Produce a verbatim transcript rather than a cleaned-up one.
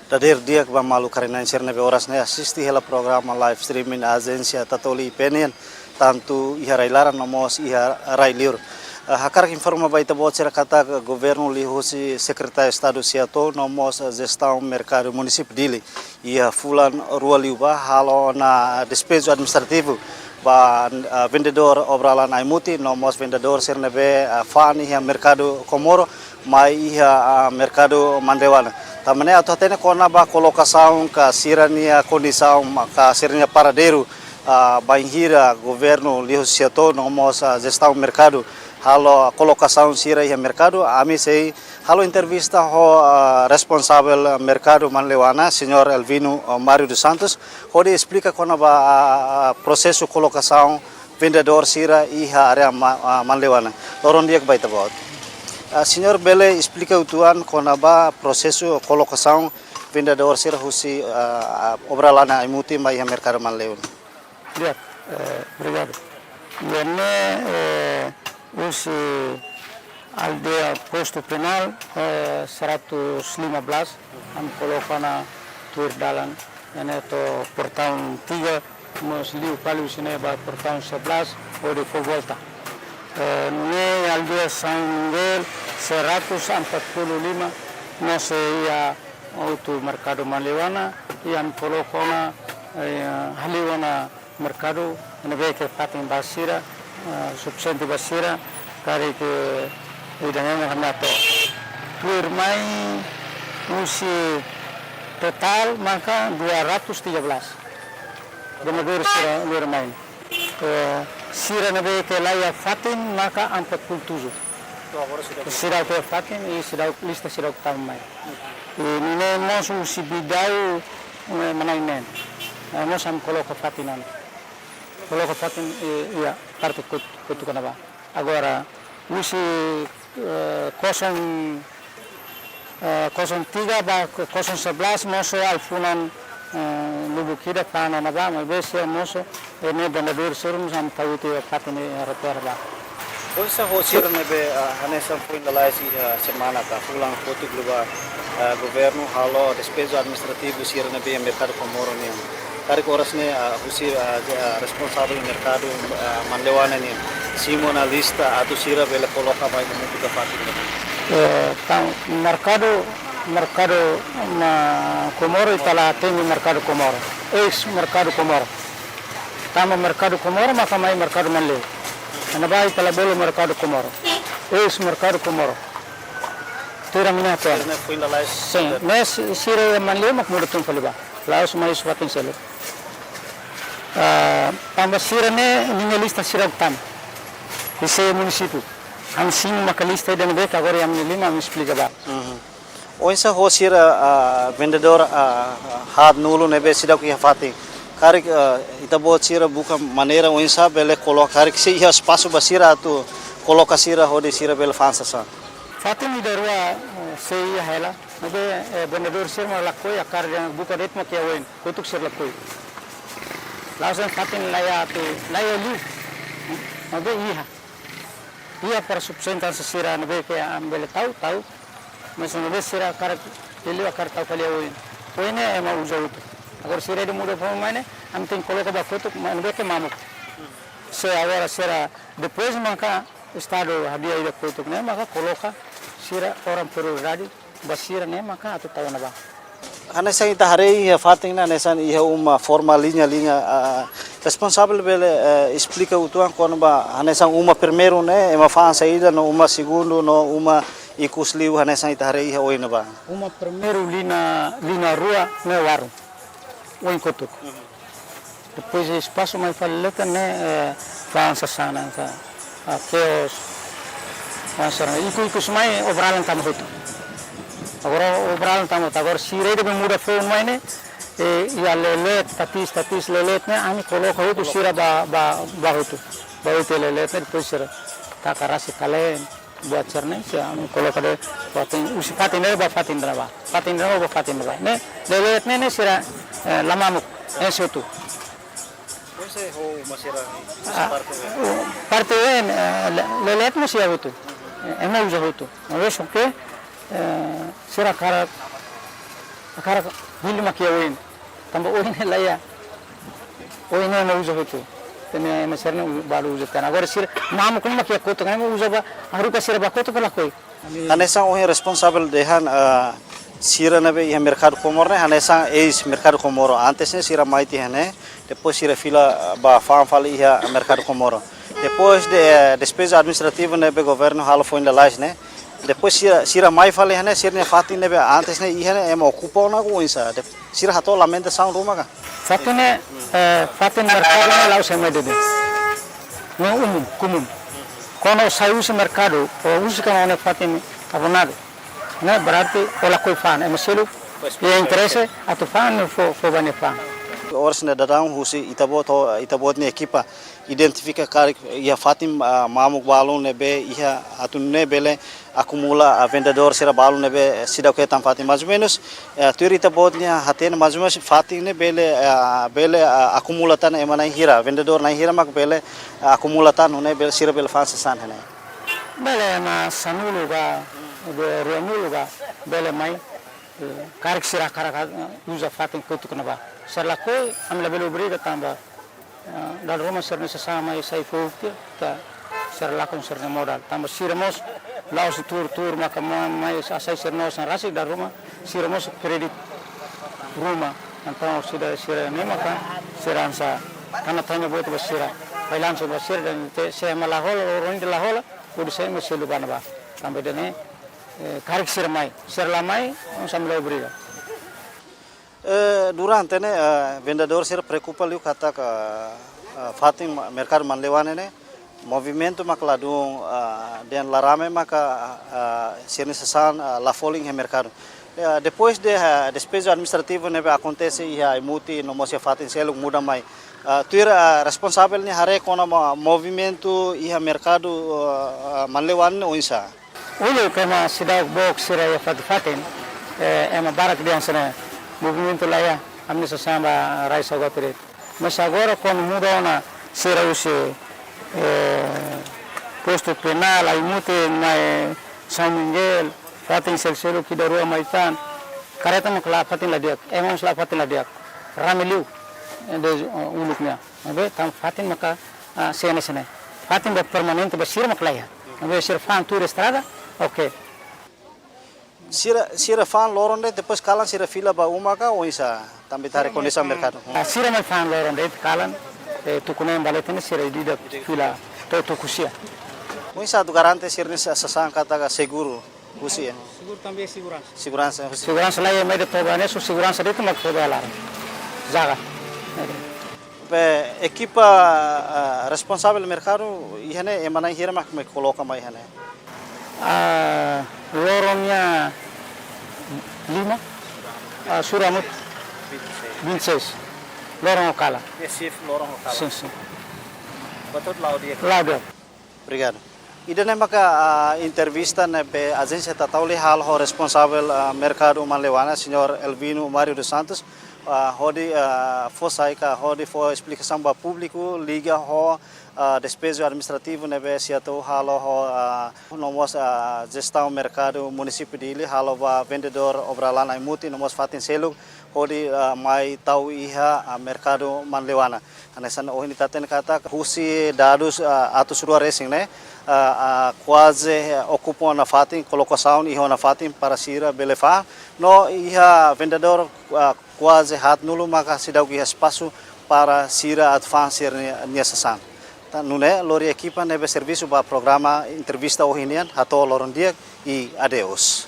Dadeer di'ak ba maluk karik-na'in sira ne'ebé oras ne'e asiste hela programa live streaming Ajénsia Tatoli I P nian, tantu iha rai-laran no mós iha rai-liur. Eh, hakarak informa ba ita-boot sira katak governu liuhusi Sekretáriu Estadu Seatou no mós Jestaun Merkadu Munisípiu Dili, iha fulan rua liubá halo ona despeju administrativu ba, eh, vendedór Obralan Aimuti no mós vendedór sira ne'ebé, eh, fa'an iha merkadu Comoro mai iha, ah, merkadu Manleuana. Tanba ne'e atu hatene kona-ba kolokasaun ka sira-nia kondisaun, ma-, ka sira-nia paradeiru, ah, bainhira governu liuhusi Seatou no mós, ah, Jestaun Merkadu halo kolokasaun sira iha merkadu, ami sei halo entrevista ho, ah, responsavel merkadu Manleuana, Señór Elvino, ah, Mário dos Santos, hodi esplika kona-ba, ah, ah, prosesu kolokasaun vendedór sira iha área Ma-, ah, Manleuana. Loron di'ak ba ita-boot. Ah, señór bele esplika uitoan kona-ba prosesu kolokasaun vendedór sira husi, ah, ah, Obralan Aimuti mai iha merkadu Manleuana? Di'ak, eh, obrigadu. Ne'e, eh, husi aldeia Postu Penál, eh, seratus lima belas, ami koloka ona tuir dalan, ne'e to'o portaun tiga, mós liu fali husi ne'e ba portaun sebelas, hodi fó volta. Eh, nune'e aldeia São Miguel, seratus empat puluh lima, mós iha hotu merkadu Manleuana, i ami koloka ona, eh, haliu ona merkadu, ne'ebé ke fatin ba sira, eh, sufisiente ba sira, karik ida-ne'e mak ami atu. Tuirmai husi totál maka dua ratus tiga belas. Vendedór sira tuirmai. Eh, sira ne'ebé ke la iha fatin maka empat puluh tujuh. Seidauk iha fatin, i seidauk, lista seidauk tama mai. I nune'e mós husi Bidau, eh, Manaineen. Eh, mós ami koloka fatin ona. Koloka fatin, eh, iha parte kot-, kotuk ne'ebá. Agora, husi, eh, kosong, eh, kosong tiga ba ko-, kosong sebelas mós iha fulan, eh, lubuk ida fa'an ona ba, maibé sira mós, eh, ne'e vendedór sira mós ami tau tiha fatin ne'e repair ba. Oinsá ho sira ne'ebé, ah, hanesan foin lalais iha semana ka fulan kotuk liubá, ah, governu halo despeju administrativu sira ne'ebé merkadu Comoro nian. Karik oras ne'e, ah, husi, ah, je-, ah, responsavel merkadu, ah, Manleuana nian simu ona lista atu sira bele koloka mai hamutuk iha fatin ne'e. Eh, tan merkadu, merkadu Comoro, ita la atende merkadu Comoro. Eis merkadu Comoro. Tanba merkadu Comoro maka mai merkadu Manleu. Ne'ebá ita la bolu merkadu Comoro. Eis merkadu Comoro. Tuir ami-nia apel. Sira ne'e foin lalais. Sin, ne'e si-, sira iha Manleu mak muda tun fali ba. La'ós mai husi fatin seluk. Ah, tanba sira ne'e ninia lista seidauk tama. Husi munisípiu. Ami simu maka lista ida ne'ebé ke agora iha ami-nia liman, ami esplika ba. Mhm. Oinsá ho sira, ah, vendedór, ah, haat-nulu ne'ebé seidauk iha fatin. Karik, ah, ita-boot sira buka maneira oinsá bele koloka, karik sei iha espasu ba sira atu koloka sira hodi sira bele fa'an sasán. Fatin ida rua, eh, sei iha hela. Maibé, eh, vendedór sira mak lakohi, hakarak dehan buka de'it mak iha oin, kotuk sira lakohi. La'ós dehan fatin la iha atu, la iha liu. Maibé iha. Iha para sufisiente hanesan sira ne'ebé ke ami bele tau, tau. Mas ne'ebé sira hakarak liu, hakarak tau fali iha oin. Oin ne'e ema uza hotu. Agora sira ida muda foun mai ne'e, ami tenke koloka ba kotuk, ma-, ne'ebé ke mamuk. Se agora sira, depois maka Estadu hadi'a ida kotuk ne'e maka koloka sira oran prioridade ba sira ne'e maka atu tau ona ba. Hanesan ita haree iha fatin ne'e hanesan iha uma forma liña-liña, ah, responsavel bele, eh, esplika uitoan kona-ba hanesan uma primeiru ne'e ema fa'an saida no uma segundu no uma ikus liu hanesan ita haree iha oin ne'ebá. Uma primeiru liña, liña rua ne'e warung. Oin kotuk. Mhm. Depois espasu mai fali leten ne'e, eh, fa'an sasán ona ka, ah, kios, fa'an sasán. Ikus-ikus mai Obralan tama hotu. Agora Obralan tama hotu. Agora sira ida be muda foun mai ne'e, eh, iha leleet, tatis, tatis leleet ne'e, ami koloka hotu sira ba, ba, ba hotu. Ba hotu leleet ne'e, depois sira taka rasik kalen. Buat sira-ne'e, sira anu koloka de'it, fatin, husi fatin ida ba fatin ida ba, fatin ida ba fatin ida ba. Ne'e, leleet ne'e, ne'e sira, eh, la mamuk, enxe hotu. Oinsá ho uma sira, husi Ah, parte ne'e? Parte ne'e, eh, le-, leleet ne'e sira hotu. Eh, ema uza hotu. Maibé só ke, eh, sira hakarak Hakarak hili mak iha oin. Tanba oin ne'e laiha. Oin ne'e ema uza hotu. Tanba ema sira-ne'e balu uza tan. Agora sira mamuk ne'e mak iha kotuk, ema uza ba, haruka sira ba kotuk ka lakohi. Hanesan ohin responsavel dehan, ah, sira ne'ebé iha Merkadu Comoro ne'e, hanesan eis Merkadu Comoro. Antes ne'e sira mai tiha ne'e, depois sira fila, ah, ba fa'an fali iha Merkadu Comoro. Depois de, eh, despeju administrativu ne'ebé governu halo foin lalais ne'e, depois sira, sira mai fali iha ne'e, sira-nia fatin ne'ebé antes ne'e iha ne'e, ema okupa ona ka oinsá. De-, sira hato'o lamentasaun ruma ka? Fatin ne'e, eh, fatin merkadu ne'e la'ós ema ida de'it. Ne'e umum, kumum. Kuandu sai husi merkadu, ou husi ka ne'e fatin abandonadu, ne'e berarti ó lakohi fa'an, ema seluk iha interese atu fa'an ne'e fó, fó ba nia fa'an. Oras ne'e daudaun husi ita-boot ho, ita-boot nia ekipa identifika karik iha fatin, ah, mamuk balun ne'ebé iha atu nune'e bele akumula, ah, vendedór sira balun ne'ebé seidauk hetan fatin. Mais ou menus, eh, tuir ita-boot nia hatene mais ou menus fatin ne'e bele, ah, bele, ah, akumula tan ema na'in hira, vendedór na'in hira mak bele, ah, akumula tan, nune'e bele sira bele fa'an sasán iha ne'e. Bele ema sanulu ka, be ruanulu ka, bele mai, eh, karik sira hakarak, eh, uza fatin kotuk ne'ebá. Sira lakohi, ami labele obriga tanba, eh, dala ruma sira-nia sasán mai sai foun tiha, ita sira lakon sira-nia modál. Tanba sira mós la'ós tuur-tuur maka ma-, mai hasai sira-nia osan rasik, dala ruma sira mós kréditu ruma. Entaun sira, sira-ne'e maka sira hanesan tanda tanya buat ba sira. Bailansu ba sira dehan se ema la hola, loron ida la hola, hodi sai ema seluk ba ne'ebá. Tanba ida-ne'e, eh, karik sira mai, sira la mai, ami labele obriga. Eh, durante ne'e, eh, vendedór sira preokupa liu katak, eh, fatin ma-, merkadu Manleuana ne'e, movimentu mak ladún, eh, dehan la rame maka, eh, sira-nia sasán, eh, la folin iha merkadu. Eh, depois de, eh, despeju administrativu ne'ebé akontese iha Aimuti no mós iha fatin seluk muda mai. Eh, tuir, eh, responsavel nia haree kona-ba movimentu iha merkadu, eh, eh, Manleuana ne'e oinsá? Uluk ema seidauk book sira iha fatin-fatin, eh, ema barak dehan hanesan ne'e, movimentu laiha, ami-nia sasán ba rai saugati de'it. Mas agora kuandu muda ona sira husi, eh, postu penál, Aimuti mai São Miguel, fatin seluk-seluk ida rua mai tan, karreta mak la'o fatin la di'ak, ema mós la'o fatin la di'ak, rame liu, eh, desde, eh, uluk nian. Ne'ebé, tanba fatin maka, ah, sene sene. Fatin ba permanente ba sira mak laiha. Ne'ebé sira fa'an tuur estrada, oke. Sira, sira fa'an loron de'it, depois kalan sira fila ba uma ka oinsá? Tanba ita haree kondisaun merkadu. Ah, sira mai fa'an loron de'it kalan, eh, tuku neen ba leten ne'e sira ida-idak fila to'o tuku sia. Oinsá atu garante sira-nia sa-, sasán katak seguru? Husi, eh. Seguru tanba seguransa. Seguransa, husi. Seguransa laiha, mai de'it toba ne'e, só seguransa de'it mak toba iha laran. Jaga. Be, ekipa, ah, responsavel merkadu iha ne'e, ema na'in hira mak mai koloka mai iha ne'e? Ah, loron nian lima, ah, sura hamutuk vinte e seis. Loron ho kalan. Iha shift loron ho kalan. Sin, sin. Buat hotu la'o di'ak. La'o di'ak. Obrigadu. Ida-ne'e maka, ah, entrevista ne'ebé ajénsia Tatoli halo ho responsavel, ah, merkadu Manleuana, señór Elvino Mário dos Santos, ah, hodi, ah, fó sai ka hodi fó esplikasaun ba públiku liga ho, ah, despeju administrativu ne'ebé SEATOU halo ho, ah, no mós, ah, jestaun merkadu munisípiu Dili halo ba vendedór Obralan Aimuti no mós fatin seluk hodi, ah, mai tau iha, ah, merkadu Manleuana. Hanesan ohin ita hatene katak husi dadus, ah, atus rua resin ne'e, ah, ah, kuaze, ah, okupa ona fatin, kolokasaun iha ona fatin para sira bele fa'an. No iha vendedór, ah, kuaze haatnulu maka seidauk iha espasu para sira atu fa'an sira-nia, nia sasán. Tan nune'e, lori ekipa ne'ebé servisu ba programa entrevista ohin nian, hato'o loron di'ak i adeus.